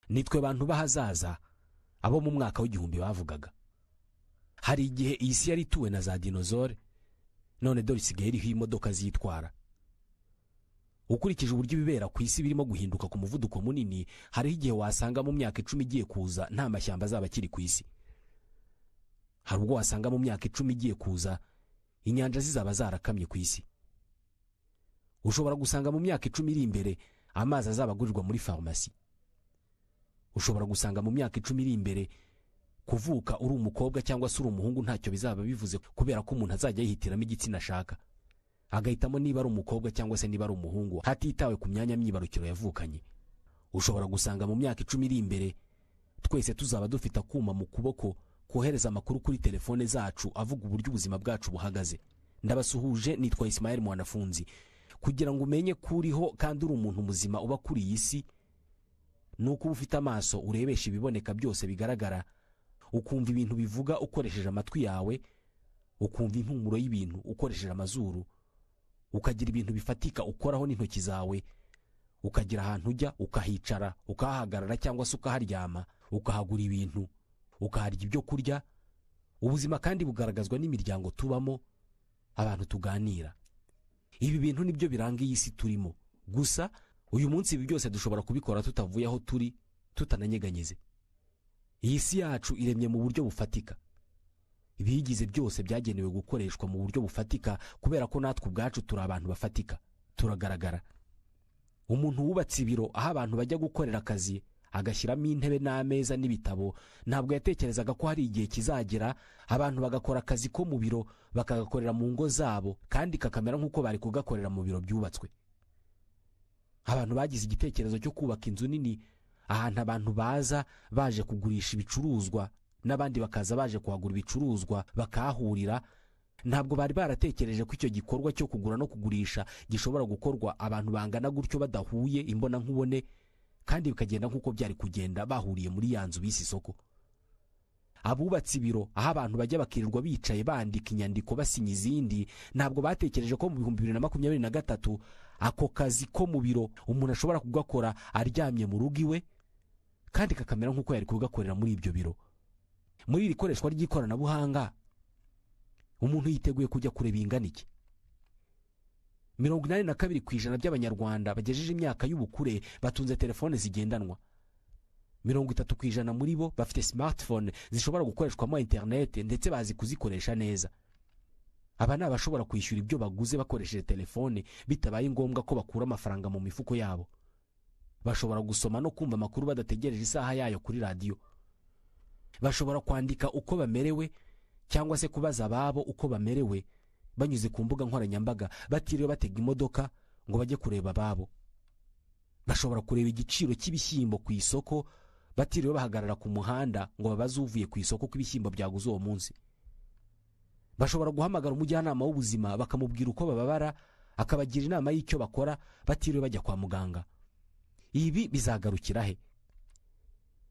Nitwe bantu b'ahazaza, abo mu mwaka w'1000 bavugaga. Hari igihe iyi si yari ituwe na za dinozore, none dore isigaye iriho imodoka zitwara. Ukurikije uburyo ibibera ku isi birimo guhinduka ku muvuduko munini, hariho igihe wasanga mu myaka 10 igiye kuza nta mashyamba azaba akiri ku isi. Hari ubwo wasanga mu myaka 10 igiye kuza inyanja zizaba zarakamye ku isi. Ushobora gusanga mu myaka 10 iri imbere amazi azaba agurirwa muri farumasi. Ushobora gusanga mu myaka 10 iri imbere kuvuka uri umukobwa cyangwa se uri umuhungu ntacyo bizaba bivuze, kubera ko umuntu azajya yihitiramo igitsina ashaka, agahitamo niba ari umukobwa cyangwa se niba ari umuhungu, hatitawe ku myanya myibarukiro yavukanye. Ushobora gusanga mu myaka 10 iri imbere twese tuzaba dufite akuma mu kuboko kohereza amakuru kuri telefone zacu avuga uburyo ubuzima bwacu buhagaze. Ndabasuhuje, nitwa Ismael Mwanafunzi. Kugira ngo umenye ko uriho kandi uri umuntu muzima uba kuri iyi si, nuko uba ufite amaso urebesha ibiboneka byose bigaragara, ukumva ibintu bivuga ukoresheje amatwi yawe, ukumva impumuro y'ibintu ukoresheje amazuru, ukagira ibintu bifatika ukoraho n'intoki zawe, ukagira ahantu ujya ukahicara, ukahahagarara cyangwa se ukaharyama, ukahagura ibintu, ukaharya ibyo kurya. Ubuzima kandi bugaragazwa n'imiryango tubamo, abantu tuganira. Ibi bintu nibyo biranga iyi si turimo. Gusa uyu munsi ibi byose dushobora kubikora tutavuye aho turi, tutananyeganyeze. Iyi si yacu iremye mu buryo bufatika. Ibiyigize byose byagenewe gukoreshwa mu buryo bufatika, kubera ko natwe ubwacu turi abantu bafatika, turagaragara. Umuntu wubatse ibiro aho abantu bajya gukorera akazi, agashyiramo intebe n'ameza n'ibitabo, ntabwo yatekerezaga ko hari igihe kizagera abantu bagakora akazi ko mu biro bakagakorera mu ngo zabo, kandi kakamera nk'uko bari kugakorera mu biro byubatswe. Abantu bagize igitekerezo cyo kubaka inzu nini, ahantu abantu baza baje kugurisha ibicuruzwa n'abandi bakaza baje kuhagura ibicuruzwa bakahahurira, ntabwo bari baratekereje ko icyo gikorwa cyo kugura no kugurisha gishobora gukorwa abantu bangana gutyo badahuye imbonankubone, kandi bikagenda nk'uko byari kugenda bahuriye muri ya nzu bise isoko. Abubatse ibiro aho abantu bajya bakirirwa bicaye bandika inyandiko basinya izindi, ntabwo batekereje ko mu 2023 ako kazi ko mu biro umuntu ashobora kugakora aryamye mu rugo iwe, kandi kakamera nk'uko yari kugakorera muri ibyo biro. Muri iri koreshwa ry'ikoranabuhanga, umuntu yiteguye kujya kureba ingana iki? 82% by'Abanyarwanda bagejeje imyaka y'ubukure batunze telefone zigendanwa. 30% muri bo bafite smartphone zishobora gukoreshwamo internet, ndetse bazi kuzikoresha neza. Aba ni abashobora kwishyura ibyo baguze bakoresheje telefone, bitabaye ngombwa ko bakura amafaranga mu mifuko yabo. Bashobora gusoma no kumva amakuru badategereje isaha yayo kuri radiyo. Bashobora kwandika uko bamerewe cyangwa se kubaza ababo uko bamerewe banyuze ku mbuga nkoranyambaga, batiriwe batega imodoka ngo bajye kureba ababo. Bashobora kureba igiciro cy'ibishyimbo ku isoko batiriwe bahagarara ku muhanda ngo babaze uvuye ku isoko ko ibishyimbo byaguze uwo munsi. Bashobora guhamagara umujyanama w'ubuzima bakamubwira uko bababara, akabagira inama y'icyo bakora batiriwe bajya kwa muganga. Ibi bizagarukira he?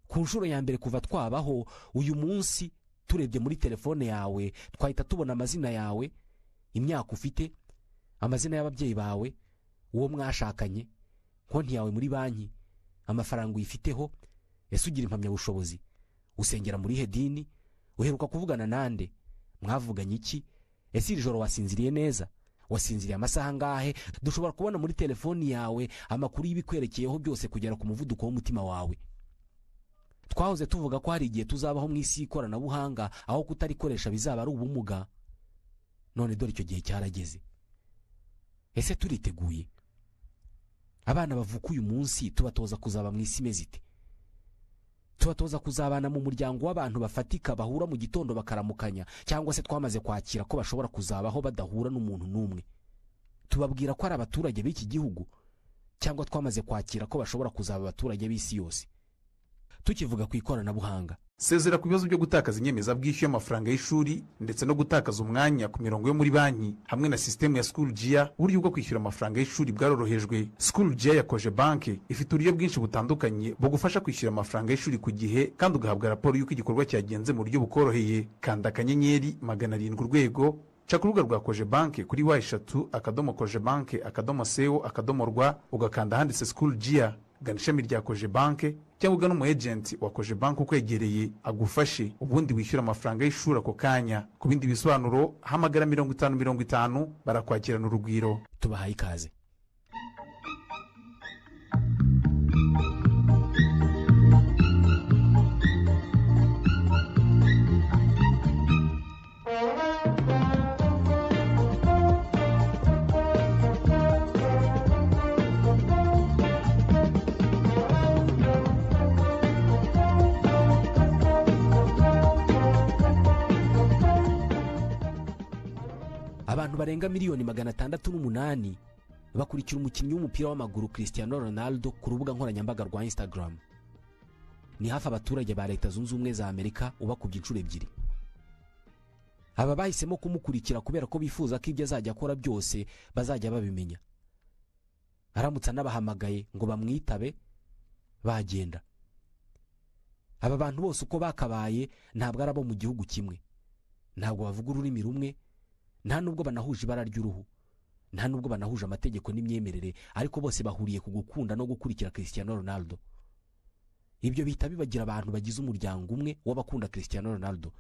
Ku nshuro ya mbere kuva twabaho, uyu munsi turebye muri telefone yawe twahita tubona amazina yawe, imyaka ufite, amazina y'ababyeyi bawe, uwo mwashakanye, konti yawe muri banki, amafaranga uyifiteho, ese ugira impamyabushobozi, usengera muri he dini, uheruka kuvugana nande, mwavuganye iki, ese iri joro wasinziriye neza, wasinziriye amasaha angahe. Dushobora kubona muri telefoni yawe amakuru y'ibikwerekeyeho byose kugera ku muvuduko w'umutima wawe. Twahoze tuvuga ko hari igihe tuzabaho mu isi y'ikoranabuhanga aho kutarikoresha bizaba ari ubumuga, none dore icyo gihe cyarageze. Ese turiteguye? Abana bavuka uyu munsi tubatoza kuzaba mu isi imeze ite? Tubatoza kuzabana mu muryango w'abantu bafatika bahura mu gitondo bakaramukanya, cyangwa se twamaze kwakira ko bashobora kuzabaho badahura n'umuntu n'umwe? Tubabwira ko ari abaturage b'iki gihugu, cyangwa twamaze kwakira ko bashobora kuzaba abaturage b'isi yose? Tukivuga ku ikoranabuhanga, sezera ku bibazo byo gutakaza inyemezabwishyu y'amafaranga y'ishuri ndetse no gutakaza umwanya ku mirongo yo muri banki. Hamwe na sisitemu ya School Gia, uburyo bwo kwishyura amafaranga y'ishuri bwarorohejwe. School Gia ya Cogebanque ifite uburyo bwinshi butandukanye bugufasha kwishyura amafaranga y'ishuri ku gihe, kandi ugahabwa raporo y'uko igikorwa cyagenze mu buryo bukoroheye. Kanda *700 urwego, ca ku rubuga rwa Cogebanque kuri w3.cogebanque.co.rwa, ugakanda ahanditse School Gia. Gana ishami rya Cogebanque cyangwa ugana umu agent wa Cogebanque ukwegereye agufashe, ubundi wishyura amafaranga y'ishuri ako kanya. Ku bindi bisobanuro hamagara 50 50, barakwakirana urugwiro. Tubahaye ikaze. Abantu barenga miliyoni 608 bakurikira umukinnyi w'umupira w'amaguru Cristiano Ronaldo ku rubuga nkoranyambaga rwa Instagram. Ni hafi abaturage ba Leta Zunze Ubumwe za Amerika ubakubye inshuro ebyiri. Aba bahisemo kumukurikira kubera ko bifuza ko ibyo azajya akora byose bazajya babimenya. Aramutse anabahamagaye ngo bamwitabe, bagenda. Aba bantu bose uko bakabaye ntabwo ari abo mu gihugu kimwe, ntabwo bavuga ururimi rumwe, nta nubwo banahuje ibara ry'uruhu, nta nubwo banahuje amategeko n'imyemerere, ariko bose bahuriye ku gukunda no gukurikira Cristiano Ronaldo. Ibyo bihita bibagira abantu bagize umuryango umwe w'abakunda Cristiano Ronaldo.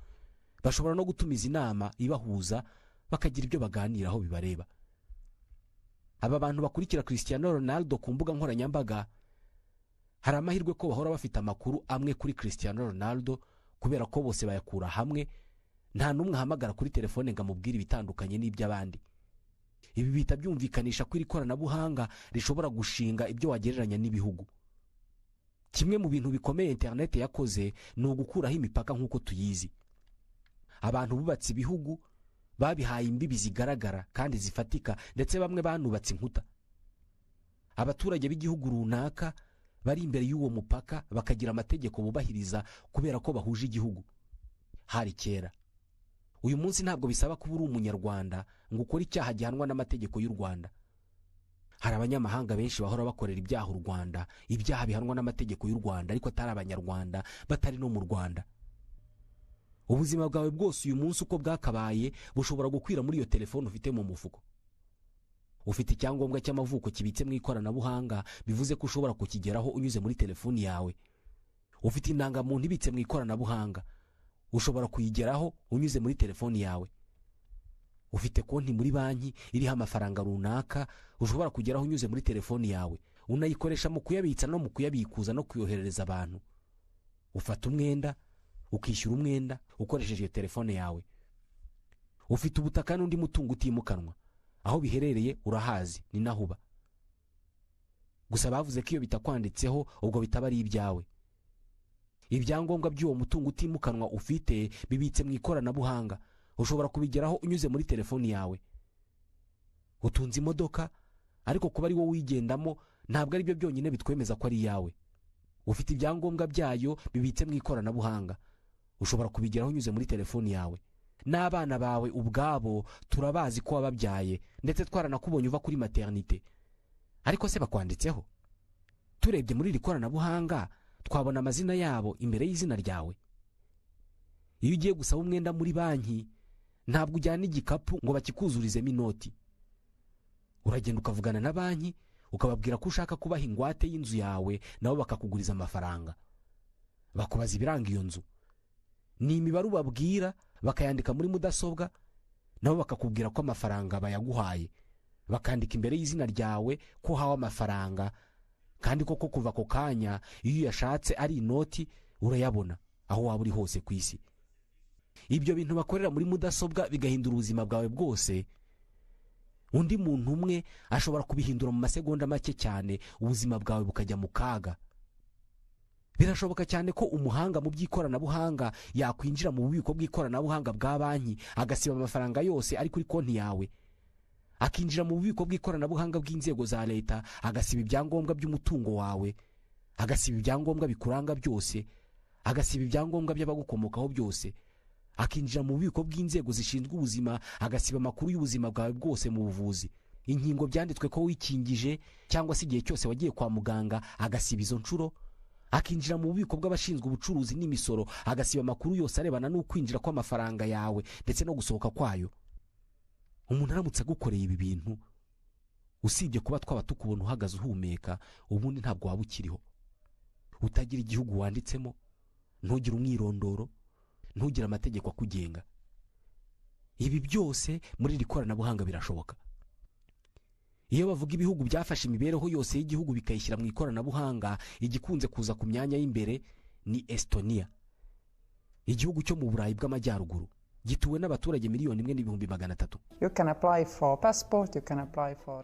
Bashobora no gutumiza inama ibahuza, bakagira ibyo baganiraho bibareba. Aba bantu bakurikira Cristiano Ronaldo ku mbuga nkoranyambaga, hari amahirwe ko bahora bafite amakuru amwe kuri Cristiano Ronaldo, kubera ko bose bayakura hamwe. Nta n'umwe ahamagara kuri telefone ngo amubwire ibitandukanye n'iby'abandi. Ibi bihita byumvikanisha ko iri koranabuhanga rishobora gushinga ibyo wagereranya n'ibihugu. Kimwe mu bintu bikomeye interineti yakoze ni ugukuraho imipaka nk'uko tuyizi. Abantu bubatse ibihugu, babihaye imbibi zigaragara kandi zifatika, ndetse bamwe banubatse inkuta. Abaturage b'igihugu runaka bari imbere y'uwo mupaka bakagira amategeko bubahiriza kubera ko bahuje igihugu. Hari kera. Uyu munsi ntabwo bisaba kuba uri Umunyarwanda ngo ukore icyaha gihanwa n'amategeko y'u Rwanda. Hari abanyamahanga benshi bahora bakorera ibyaha u Rwanda, ibyaha bihanwa n'amategeko y'u Rwanda, ariko atari Abanyarwanda, batari no mu Rwanda. Ubuzima bwawe bwose uyu munsi uko bwakabaye bushobora gukwira muri iyo telefone ufite mu mufuko. Ufite icyangombwa cy'amavuko kibitse mu ikoranabuhanga, bivuze ko ushobora kukigeraho unyuze muri telefoni yawe. Ufite indangamuntu ibitse mu ikoranabuhanga, ushobora kuyigeraho unyuze muri telefoni yawe. Ufite konti muri banki iriho amafaranga runaka, ushobora kugeraho unyuze muri telefoni yawe, unayikoresha mu kuyabitsa no mu kuyabikuza no kuyoherereza abantu. Ufata umwenda, ukishyura umwenda ukoresheje iyo telefone yawe. Ufite ubutaka n'undi mutungo utimukanwa, aho biherereye urahazi, ni naho uba. Gusa bavuze ko iyo bitakwanditseho, ubwo bitaba ari ibyawe. Ibyangombwa by'uwo mutungo utimukanwa ufite bibitse mu ikoranabuhanga, ushobora kubigeraho unyuze muri telefoni yawe. Utunze imodoka, ariko kuba ari wowe uyigendamo ntabwo ari byo byonyine bitwemeza ko ari iyawe. Ufite ibyangombwa byayo bibitse mu ikoranabuhanga, ushobora kubigeraho unyuze muri telefoni yawe. N'abana bawe ubwabo turabazi ko wababyaye, ndetse twaranakubonye uva kuri maternité, ariko se bakwanditseho? Turebye muri iri koranabuhanga, twabona amazina yabo imbere y'izina ryawe. Iyo ugiye gusaba umwenda muri banki, ntabwo ujyana igikapu ngo bakikuzurizemo inoti. Uragenda ukavugana na banki, ukababwira ko ushaka kubaha ingwate y'inzu yawe, nabo bakakuguriza amafaranga. Bakubaza ibiranga iyo nzu, ni imibare ubabwira, bakayandika muri mudasobwa, nabo bakakubwira ko amafaranga bayaguhaye, bakandika imbere y'izina ryawe ko uhawe amafaranga. Kandi koko kuva ako kanya, iyo uyashatse ari inoti, urayabona aho waba uri hose ku isi. Ibyo bintu bakorera muri mudasobwa bigahindura ubuzima bwawe bwose, undi muntu umwe ashobora kubihindura mu masegonda make cyane, ubuzima bwawe bukajya mu kaga. Birashoboka cyane ko umuhanga mu by'ikoranabuhanga yakwinjira mu bubiko bw'ikoranabuhanga bwa banki, agasiba amafaranga yose ari kuri konti yawe, akinjira mu bubiko bw'ikoranabuhanga bw'inzego za leta, agasiba ibyangombwa by'umutungo wawe, agasiba ibyangombwa bikuranga byose, agasiba ibyangombwa by'abagukomokaho byose, akinjira mu bubiko bw'inzego zishinzwe ubuzima, agasiba amakuru y'ubuzima bwawe bwose mu buvuzi, inkingo byanditswe ko wikingije, cyangwa se igihe cyose wagiye kwa muganga, agasiba izo nshuro, akinjira mu bubiko bw'abashinzwe ubucuruzi n'imisoro, agasiba amakuru yose arebana n'ukwinjira kw'amafaranga yawe ndetse no gusohoka kwayo. Umuntu aramutse agukoreye ibi bintu, Usibye kuba twaba tukubona uhagaze uhumeka, ubundi ntabwo waba ukiriho. Utagira igihugu wanditsemo, ntugire umwirondoro, ntugire amategeko akugenga. Ibi byose muri iri koranabuhanga birashoboka. Iyo bavuga ibihugu byafashe imibereho yose y'igihugu bikayishyira mu ikoranabuhanga, igikunze kuza ku myanya y'imbere ni Estonia, igihugu cyo mu Burayi bw'Amajyaruguru gituwe n'abaturage 1,300,000.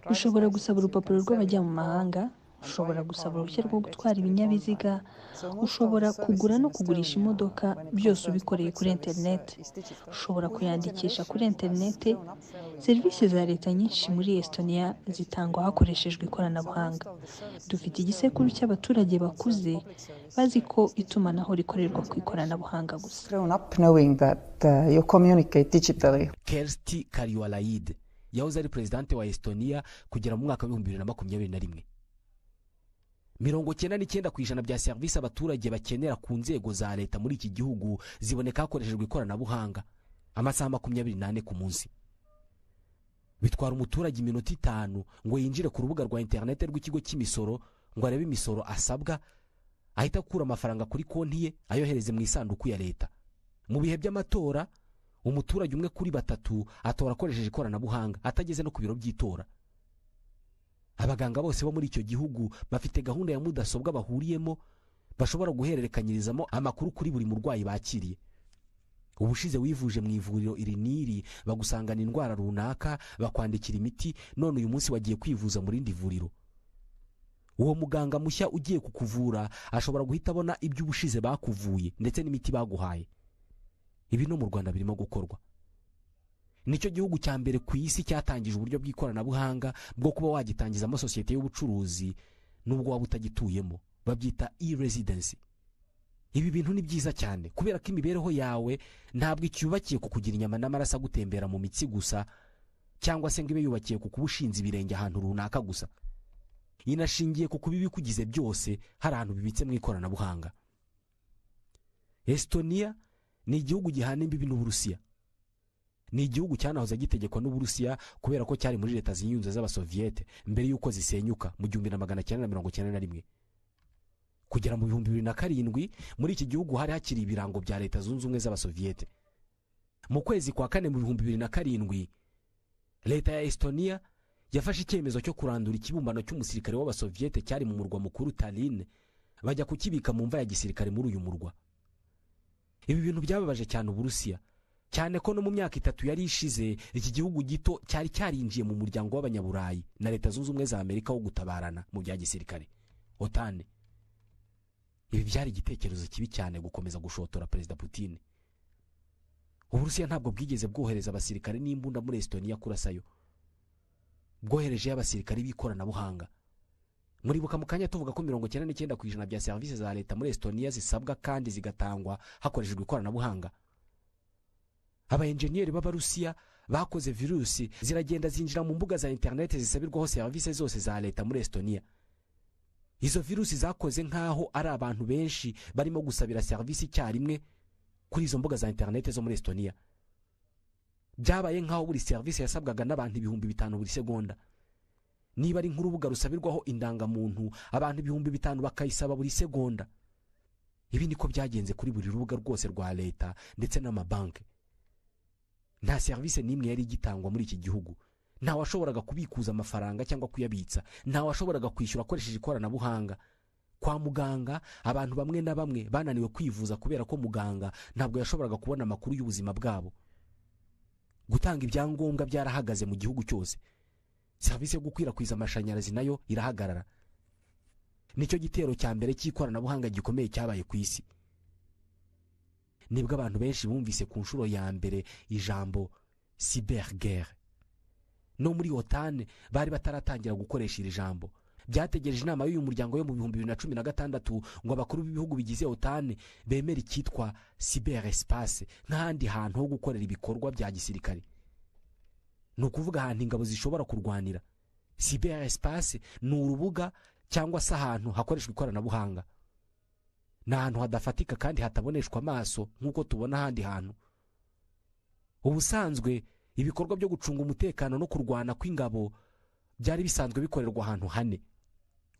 Ushobora gusaba urupapuro rw'abajya mu mahanga, ushobora gusaba uruhushya rwo gutwara ibinyabiziga, ushobora kugura no kugurisha imodoka, byose ubikoreye kuri interineti. Ushobora kuyandikisha kuri interineti. Serivisi za leta nyinshi muri Estonia zitangwa hakoreshejwe ikoranabuhanga. Dufite igisekuru cy'abaturage bakuze bazi ko itumanaho rikorerwa ku ikoranabuhanga gusa. Kersti Kaljulaid yahoze ari perezidante wa Estonia kugera mu mwaka w'2021. 99% bya serivisi abaturage bakenera ku nzego za leta muri iki gihugu ziboneka hakoreshejwe ikoranabuhanga, amasaha 24 ku munsi. Bitwara umuturage iminota 5 ngo yinjire ku rubuga rwa interineti rw'ikigo cy'imisoro ngo arebe imisoro asabwa, ahita akura amafaranga kuri konti ye ayohereze mu isanduku ya leta. Mu bihe by'amatora, umuturage 1 kuri 3 atora akoresheje ikoranabuhanga atageze no ku biro by'itora. Abaganga bose bo muri icyo gihugu bafite gahunda ya mudasobwa bahuriyemo bashobora guhererekanyirizamo amakuru kuri buri murwayi bakiriye. Ubushize wivuje mu ivuriro iri n'iri bagusangana indwara runaka, bakwandikira imiti, none uyu munsi wagiye kwivuza mu rindi vuriro. Uwo muganga mushya ugiye kukuvura ashobora guhita abona ibyo ubushize bakuvuye ndetse n'imiti baguhaye. Ibi no mu Rwanda birimo gukorwa. Nicyo gihugu cya mbere ku isi cyatangije uburyo bw'ikoranabuhanga bwo kuba wagitangizamo sosiyete y'ubucuruzi nubwo waba utagituyemo, babyita e-residency. Ibi bintu ni byiza cyane kubera ko imibereho yawe ntabwo icyubakiye ku kugira inyama n'amaraso agutembera mu mitsi gusa, cyangwa se ngo ibe yubakiye ku kuba ushinze ibirenge ahantu runaka gusa. Inashingiye ku kuba ibikugize byose hari ahantu bibitse mu ikoranabuhanga. Estonia ni igihugu gihana imbibi n'Uburusiya. Ni igihugu cyanahoze gitegekwa n'Uburusiya kubera ko cyari muri leta ziyunze z'Abasoviyete mbere y'uko zisenyuka mu 1991. Kugera mu 2007 muri iki gihugu hari hakiri ibirango bya leta zunze ubumwe z'Abasoviyete. Mu kwezi kwa kane mu 2007 leta ya Estonia yafashe icyemezo cyo kurandura ikibumbano cy'umusirikare w'Abasoviyete cyari mu murwa mukuru Tallinn, bajya kukibika mu mva ya gisirikare muri uyu murwa. Ibi bintu byababaje cyane Uburusiya, cyane ko no mu myaka 3 yari ishize iki gihugu gito cyari cyarinjiye mu muryango w'Abanyaburayi na leta zunze ubumwe za Amerika wo gutabarana mu bya gisirikare, OTAN. Ibi byari igitekerezo kibi cyane gukomeza gushotora Perezida Putin. Uburusiya ntabwo bwigeze bwohereza abasirikare n'imbunda muri Estonia kurasayo. Bwohereje abasirikare b'ikoranabuhanga. Muribuka mu kanya tuvuga ko 99% bya serivisi za leta muri Estonia zisabwa kandi zigatangwa hakoreshejwe ikoranabuhanga. Aba enjeniyeri b'Abarusiya bakoze virusi ziragenda zinjira mu mbuga za interineti zisabirwaho serivisi zose za leta muri Estonia. Izo virusi zakoze nk'aho ari abantu benshi barimo gusabira serivisi icyarimwe kuri izo mbuga za interineti zo muri Estonia. Byabaye nk'aho buri serivisi yasabwaga n'abantu 5,000 buri segonda. Niba ari nk'urubuga rusabirwaho indangamuntu, abantu 5,000 bakayisaba buri segonda. Ibi niko byagenze kuri buri rubuga rwose rwa leta ndetse n'amabanki. Nta serivisi n'imwe yari igitangwa muri iki gihugu. Nta washoboraga kubikuza amafaranga cyangwa kuyabitsa, nta washoboraga kwishyura akoresheje ikoranabuhanga. Kwa muganga abantu bamwe na bamwe bananiwe kwivuza kubera ko muganga ntabwo yashoboraga kubona amakuru y'ubuzima bwabo. Gutanga ibyangombwa byarahagaze mu gihugu cyose. Serivisi yo gukwirakwiza amashanyarazi nayo irahagarara. Nicyo gitero cya mbere cy'ikoranabuhanga gikomeye cyabaye ku isi. Nibwo abantu benshi bumvise ku nshuro ya mbere ijambo cyberguerre. No muri OTAN bari bataratangira gukoresha iri jambo. Byategereje inama y'uyu muryango yo mu 2016 ngo abakuru b'ibihugu bigize OTAN bemere icyitwa cyberespace nk'ahandi hantu ho gukorera ibikorwa bya gisirikare. Ni ukuvuga ahantu ingabo zishobora kurwanira. Cyberespace ni urubuga cyangwa se ahantu hakoreshwa ikoranabuhanga. Ni ahantu hadafatika kandi hataboneshwa amaso nk'uko tubona ahandi hantu. Ubusanzwe ibikorwa byo gucunga umutekano no kurwana kw'ingabo Byari bisanzwe bikorerwa ahantu hane: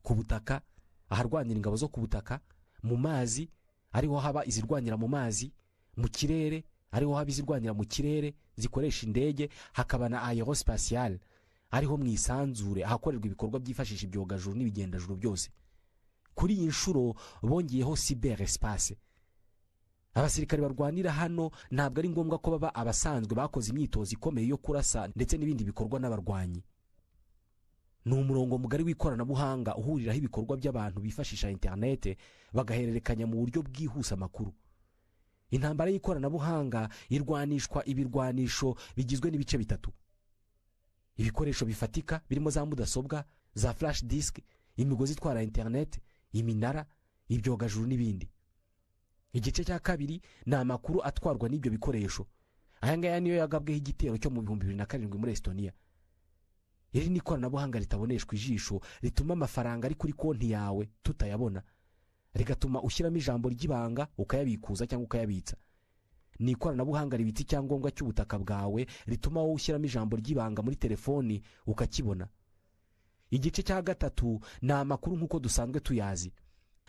ku butaka, aharwanira ingabo zo ku butaka, mu mazi, ariho haba izirwanira mu mazi, mu kirere, ariho haba izirwanira mu kirere zikoresha indege, hakaba na aérospatiale, ariho mu isanzure, ahakorerwa ibikorwa byifashisha ibyogajuru n'ibigendajuru byose. Kuri iyi nshuro bongeyeho cyber espace. Abasirikare barwanira hano ntabwo ari ngombwa ko baba abasanzwe bakoze imyitozo ikomeye yo kurasa ndetse n'ibindi bikorwa n'abarwanyi. Ni umurongo mugari w'ikoranabuhanga uhuriraho ibikorwa by'abantu bifashisha interinete, bagahererekanya mu buryo bwihuse amakuru. Intambara y'ikoranabuhanga irwanishwa ibirwanisho bigizwe n'ibice bitatu: ibikoresho bifatika birimo za mudasobwa, za flash disk, imigozi itwara interineti, iminara, ibyogajuru n'ibindi. Igice cya kabiri ni amakuru atwarwa n'ibyo bikoresho. Aya ngaya niyo yagabweho igitero cyo mu 2007 muri Estonia. Iri ni ikoranabuhanga ritaboneshwa ijisho, rituma amafaranga ari kuri konti yawe tutayabona, rigatuma ushyiramo ijambo ry'ibanga ukayabikuza cyangwa ukayabitsa. Ni ikoranabuhanga ribitse icyangombwa cy'ubutaka bwawe, rituma wowe ushyiramo ijambo ry'ibanga muri telefoni ukakibona. Igice cya gatatu ni amakuru nk'uko dusanzwe tuyazi.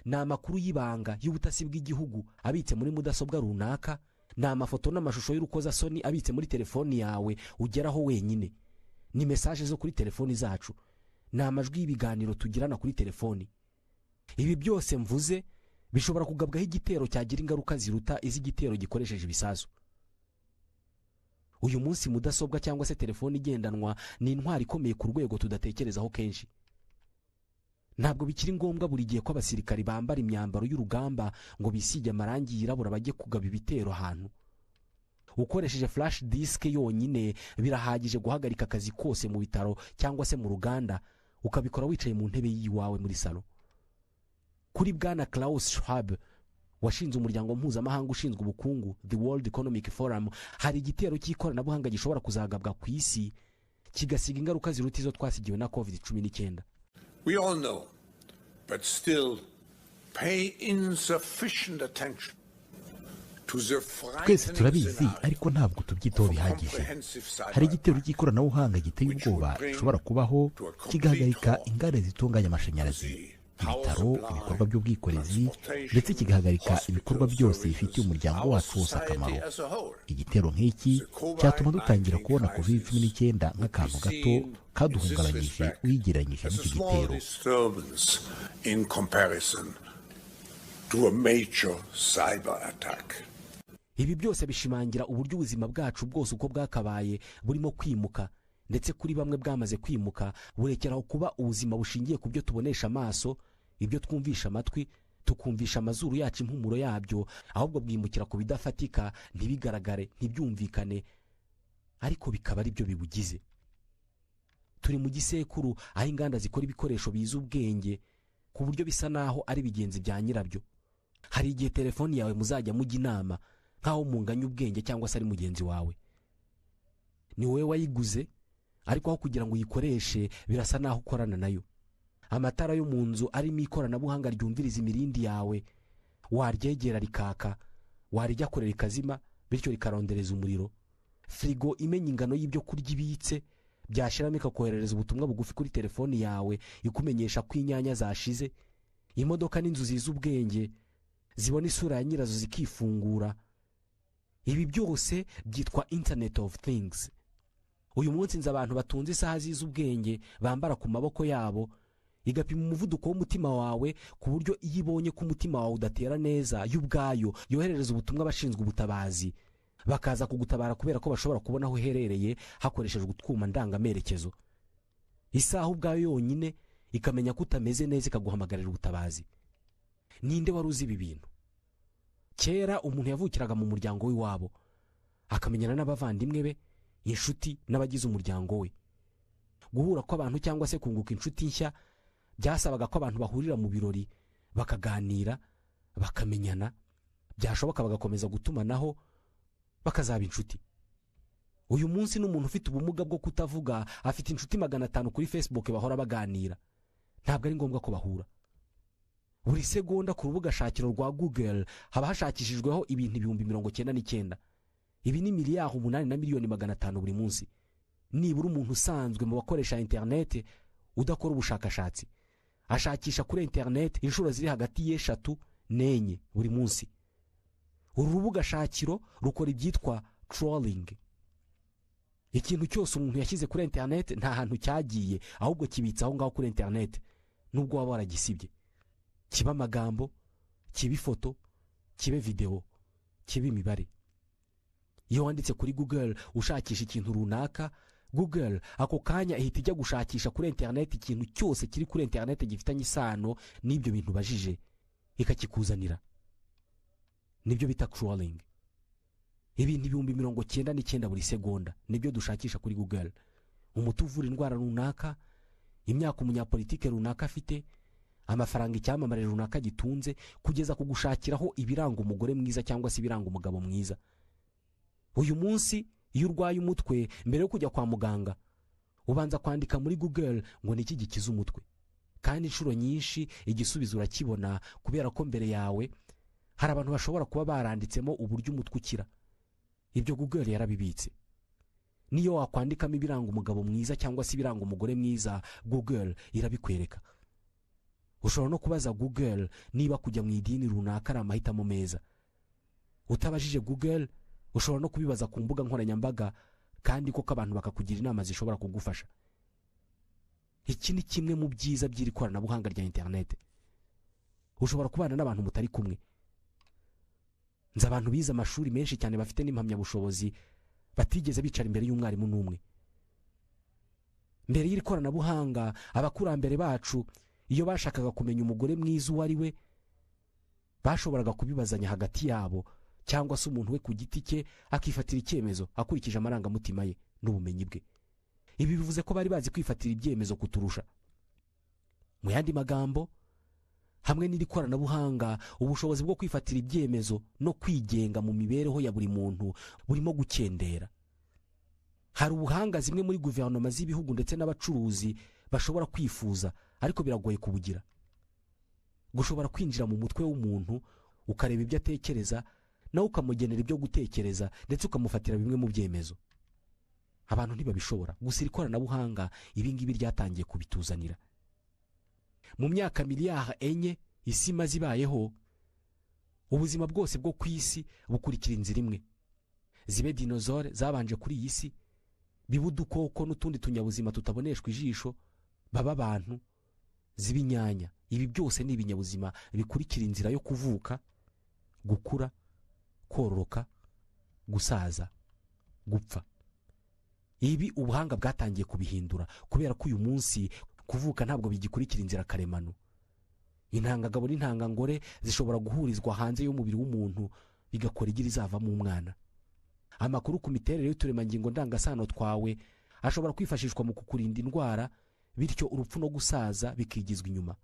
Ni amakuru y'ibanga y'ubutasi bw'igihugu abitse muri mudasobwa runaka, ni amafoto n'amashusho y'urukozasoni abitse muri telefoni yawe ugeraho wenyine, ni message zo kuri telefoni zacu, ni amajwi y'ibiganiro tugirana kuri telefoni. Ibi byose mvuze bishobora kugabwaho igitero cyagira ingaruka ziruta iz'igitero gikoresheje ibisasu. Uyu munsi mudasobwa cyangwa se telefoni igendanwa ni intwari ikomeye ku rwego tudatekerezaho kenshi. Ntabwo bikiri ngombwa buri gihe ko abasirikari bambara imyambaro y'urugamba ngo bisige amarangi yirabura bajye kugaba ibitero ahantu. Ukoresheje flash disk yonyine birahagije guhagarika akazi kose mu bitaro cyangwa se mu ruganda, ukabikora wicaye mu ntebe y'iwawe muri salo. Kuri bwana Klaus Schwab washinze umuryango mpuzamahanga ushinzwe ubukungu, The World Economic Forum, hari igitero cy'ikoranabuhanga gishobora kuzagabwa ku isi kigasiga ingaruka ziruta izo twasigiwe na COVID-19. We all know, but still pay insufficient attention to the Twese turabizi, ariko ntabwo tubyitaho bihagije. Hari igitero cy'ikoranabuhanga giteye ubwoba gishobora kubaho, kigahagarika inganda zitunganya amashanyarazi, ibitaro, ibikorwa by'ubwikorezi, ndetse kigahagarika ibikorwa byose bifitiye umuryango wacu wose akamaro. Igitero nk'iki cyatuma dutangira kubona COVID-19 nk'akantu gato kaduhungabanyije uyigereranyije n'icyo gitero. In comparison to a major cyber attack. Ibi byose bishimangira uburyo ubuzima bwacu bwose uko bwakabaye burimo kwimuka, ndetse kuri bamwe bwamaze kwimuka, burekeraho kuba ubuzima bushingiye ku byo tubonesha amaso, ibyo twumvisha amatwi, tukumvisha amazuru yacu impumuro yabyo, ahubwo bwimukira ku bidafatika, ntibigaragare, ntibyumvikane, ariko bikaba ari byo bibugize. Turi mu gisekuru aho inganda zikora ibikoresho bizi ubwenge ku buryo bisa naho ari bigenzi bya nyirabyo. Hari igihe telefoni yawe muzajya mujya inama nk'aho munganya ubwenge cyangwa se ari mugenzi wawe. Ni wowe wayiguze, ariko aho kugira ngo uyikoreshe birasa naho ukorana nayo. Amatara yo mu nzu arimo ikoranabuhanga ryumviriza imirindi yawe, waryegera rikaka, warijya kure rikazima, bityo rikarondereza umuriro. Firigo imenya ingano y'ibyo kurya ibitse, byashiramo ikakoherereza ubutumwa bugufi kuri telefoni yawe ikumenyesha ko inyanya zashize. Imodoka n'inzu zizi ubwenge, zibona isura ya nyirazo zikifungura. Ibi byose byitwa Internet of Things. Uyu munsi nzi abantu batunze isaha zizi ubwenge bambara ku maboko yabo, igapima umuvuduko w'umutima wawe, ku buryo iyo ibonye ko umutima wawe udatera neza, yo ubwayo yoherereza ubutumwa abashinzwe ubutabazi bakaza kugutabara, kubera ko bashobora kubona aho uherereye hakoreshejwe utwuma ndangamerekezo. Isaha ubwayo yonyine ikamenya ko utameze neza, ikaguhamagarira ubutabazi. Ninde wari uzi ibi bintu? Kera umuntu yavukiraga mu muryango w'iwabo, akamenyana n'abavandimwe be, inshuti n'abagize umuryango we. Guhura kw'abantu cyangwa se kunguka inshuti nshya byasabaga ko abantu bahurira mu birori, bakaganira, bakamenyana, byashoboka bagakomeza gutumanaho, bakazaba inshuti. Uyu munsi n'umuntu ufite ubumuga bwo kutavuga afite inshuti 500 kuri Facebook bahora baganira. Ntabwo ari ngombwa ko bahura. Buri segonda ku rubuga shakiro rwa Google haba hashakishijweho ibintu 99,000. Ibi ni miliyari 8 na miliyoni 500 buri munsi. Nibura umuntu usanzwe mu bakoresha interineti Udakora ubushakashatsi ashakisha kuri interineti inshuro ziri hagati y'eshatu n'enye buri munsi. Uru rubuga shakiro rukora ibyitwa crawling. Ikintu cyose umuntu yashyize kuri interineti nta hantu cyagiye, ahubwo kibitse aho ngaho kuri interineti nubwo waba waragisibye. Kiba amagambo, kiba ifoto, kibe videwo, kiba imibare. Iyo wanditse kuri Google ushakisha ikintu runaka, Google ako kanya ihita ijya gushakisha kuri interineti ikintu cyose kiri kuri interineti gifitanye isano n'ibyo bintu ubajije, ikakikuzanira. Nibyo bita crawling. Ibintu 99,000 buri segonda nibyo dushakisha kuri Google. Umuti uvura indwara runaka, imyaka umunyapolitike runaka afite, amafaranga icyamamare runaka gitunze, kugeza ku gushakiraho ibiranga umugore mwiza cyangwa se ibiranga umugabo mwiza. Uyu munsi iyo urwaye umutwe, mbere yo kujya kwa muganga ubanza kwandika muri Google ngo ni iki gikiza umutwe, kandi inshuro nyinshi igisubizo urakibona kubera ko mbere yawe hari abantu bashobora kuba baranditsemo uburyo umutwe ukira. Ibyo Google yarabibitse. Niyo wakwandikamo ibiranga umugabo mwiza cyangwa se ibiranga umugore mwiza, Google irabikwereka. Ushobora no kubaza Google niba kujya mu idini runaka ari amahitamo meza. Utabajije Google ushobora no kubibaza ku mbuga nkoranyambaga, kandi koko abantu bakakugira inama zishobora kugufasha. Iki ni kimwe mu byiza by'iri koranabuhanga rya interineti. Ushobora kubana n'abantu mutari kumwe. Nzi abantu bize amashuri menshi cyane bafite n'impamyabushobozi batigeze bicara imbere y'umwarimu n'umwe. Mbere y'iri koranabuhanga, abakurambere bacu iyo bashakaga kumenya umugore mwiza uwo ari we, bashoboraga kubibazanya hagati yabo, cyangwa se umuntu we ku giti cye akifatira icyemezo akurikije amarangamutima ye n'ubumenyi bwe. Ibi bivuze ko bari bazi kwifatira ibyemezo kuturusha. Mu yandi magambo, hamwe n'iri koranabuhanga, ubushobozi bwo kwifatira ibyemezo no kwigenga mu mibereho ya buri muntu burimo gukendera. Hari ubuhanga zimwe muri guverinoma z'ibihugu ndetse n'abacuruzi bashobora kwifuza, ariko biragoye kubugira. Gushobora kwinjira mu mutwe w'umuntu ukareba ibyo atekereza, nawe ukamugenera ibyo gutekereza, ndetse ukamufatira bimwe mu byemezo, abantu ntibabishobora. Gusa iri koranabuhanga ibi ngibi ryatangiye kubituzanira. Mu myaka 4 miliyari isi imaze ibayeho, ubuzima bwose bwo ku isi bukurikira inzira imwe. Zibe dinozore zabanje kuri iyi si, biba udukoko n'utundi tunyabuzima tutaboneshwa ijisho, baba abantu, ziba inyanya, ibi byose ni ibinyabuzima bikurikira inzira yo kuvuka, gukura, kororoka, gusaza, gupfa. Ibi ubuhanga bwatangiye kubihindura, kubera ko uyu munsi kuvuka ntabwo bigikurikira inzira karemano. Intangagabo n'intangangore zishobora guhurizwa hanze y'umubiri w'umuntu, bigakora igi rizavamo umwana. Amakuru ku miterere y'uturemangingo ndangasano twawe ashobora kwifashishwa mu kukurinda indwara, bityo urupfu no gusaza bikigizwa inyuma.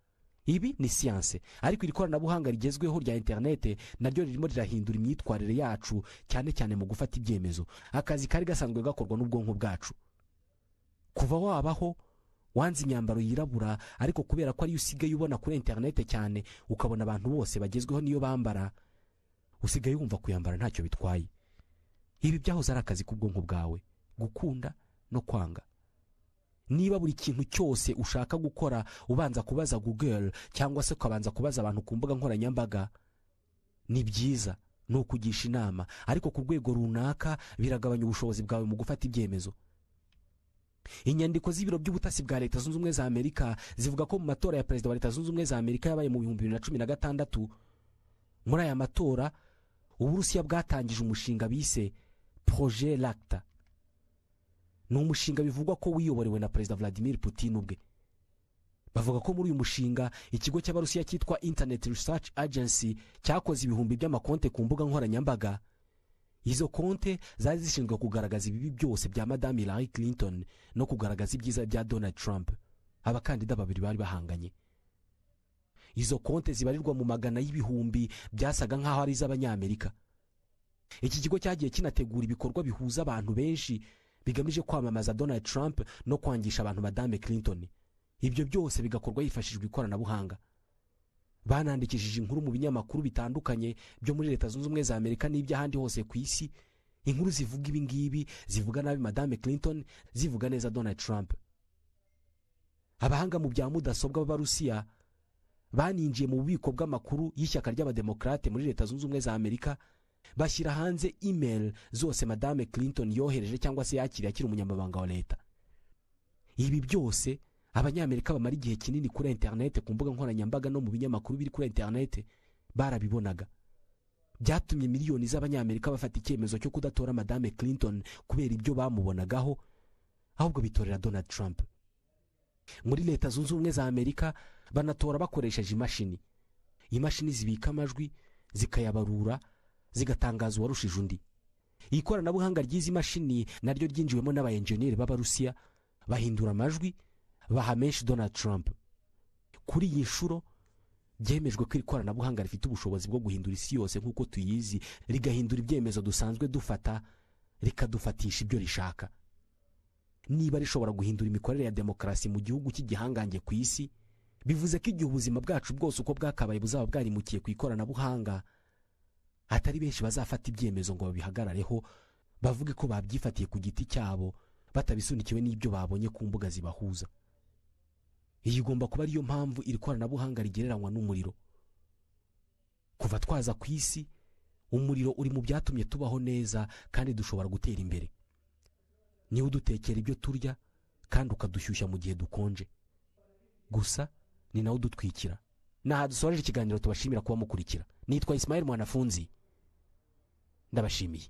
Ibi ni siyanse, ariko iri koranabuhanga rigezweho rya interinete naryo ririmo rirahindura imyitwarire yacu, cyane cyane mu gufata ibyemezo, akazi kari gasanzwe gakorwa n'ubwonko bwacu. Kuva wabaho wanze imyambaro yirabura, ariko kubera ko ariyo usigaye ubona kuri interinete cyane, ukabona abantu bose bagezweho niyo bambara, usigaye wumva kuyambara ntacyo bitwaye. Ibi byahoze ari akazi k'ubwonko bwawe, gukunda no kwanga. Niba buri kintu cyose ushaka gukora ubanza kubaza Google cyangwa se ukabanza kubaza abantu ku mbuga nkoranyambaga, ni byiza, ni ukugisha inama, ariko ku rwego runaka biragabanya ubushobozi bwawe mu gufata ibyemezo. Inyandiko z'ibiro by'ubutasi bwa Leta Zunze Ubumwe za Amerika zivuga ko mu matora ya perezida wa Leta Zunze Ubumwe za Amerika yabaye mu 2016, muri aya matora Uburusiya bwatangije umushinga bise Projet Lacta. Ni umushinga bivugwa ko wiyoborewe na Perezida Vladimir Putin ubwe. Bavuga ko muri uyu mushinga ikigo cy'Abarusiya cyitwa Internet Research Agency cyakoze ibihumbi by'amakonte ku mbuga nkoranyambaga. Izo konte zari zishinzwe kugaragaza ibibi byose bya Madame Hillary Clinton no kugaragaza ibyiza bya Donald Trump, abakandida babiri bari bahanganye. Izo konte zibarirwa mu magana y'ibihumbi byasaga nk'aho ari iz'Abanyamerika. Iki kigo cyagiye kinategura ibikorwa bihuza abantu benshi bigamije kwamamaza Donald Trump no kwangisha abantu Madame Clinton. Ibyo byose bigakorwa hifashishijwe ikoranabuhanga. Banandikishije inkuru mu binyamakuru bitandukanye byo muri Leta Zunze Ubumwe za Amerika n'iby'ahandi hose ku isi, inkuru zivuga ibi ngibi, zivuga nabi Madame Clinton, zivuga neza Donald Trump. Abahanga mu bya mudasobwa b'Abarusiya baninjiye mu bubiko bw'amakuru y'ishyaka ry'Abademokarate muri Leta Zunze Ubumwe za Amerika, bashyira hanze email zose Madame Clinton yohereje cyangwa se yakiriye akiri umunyamabanga wa leta. Ibi byose, Abanyamerika bamara igihe kinini kuri interineti, ku mbuga nkoranyambaga no mu binyamakuru biri kuri interineti barabibonaga. Byatumye miliyoni z'Abanyamerika bafata icyemezo cyo kudatora Madame Clinton kubera ibyo bamubonagaho, ahubwo bitorera Donald Trump. Muri Leta Zunze Ubumwe za Amerika banatora bakoresheje imashini, imashini zibika amajwi, zikayabarura, zigatangaza uwarushije undi. Ikoranabuhanga ry'izi mashini naryo ryinjiwemo n'abayenjeniyeri b'Abarusiya, bahindura amajwi, baha menshi Donald Trump. Kuri iyi nshuro byemejwe ko iri koranabuhanga rifite ubushobozi bwo guhindura isi yose nk'uko tuyizi, rigahindura ibyemezo dusanzwe dufata, rikadufatisha ibyo rishaka. Niba rishobora guhindura imikorere ya demokarasi mu gihugu cy'igihangange ku isi, bivuze ko igihe ubuzima bwacu bwose uko bwakabaye buzaba bwarimukiye ku ikoranabuhanga, atari benshi bazafata ibyemezo ngo babihagarareho, bavuge ko babyifatiye ku giti cyabo, batabisunikiwe n'ibyo babonye ku mbuga zibahuza. Iyi igomba kuba ariyo mpamvu iri koranabuhanga rigereranywa n'umuriro. Kuva twaza ku isi, umuriro uri mu byatumye tubaho neza kandi dushobora gutera imbere. Niwe udutekera ibyo turya kandi ukadushyushya mu gihe dukonje, gusa ni nawe udutwikira. Ni dusoreje ikiganiro, tubashimira kuba mukurikira. Nitwa Ismail Mwanafunzi, ndabashimiye.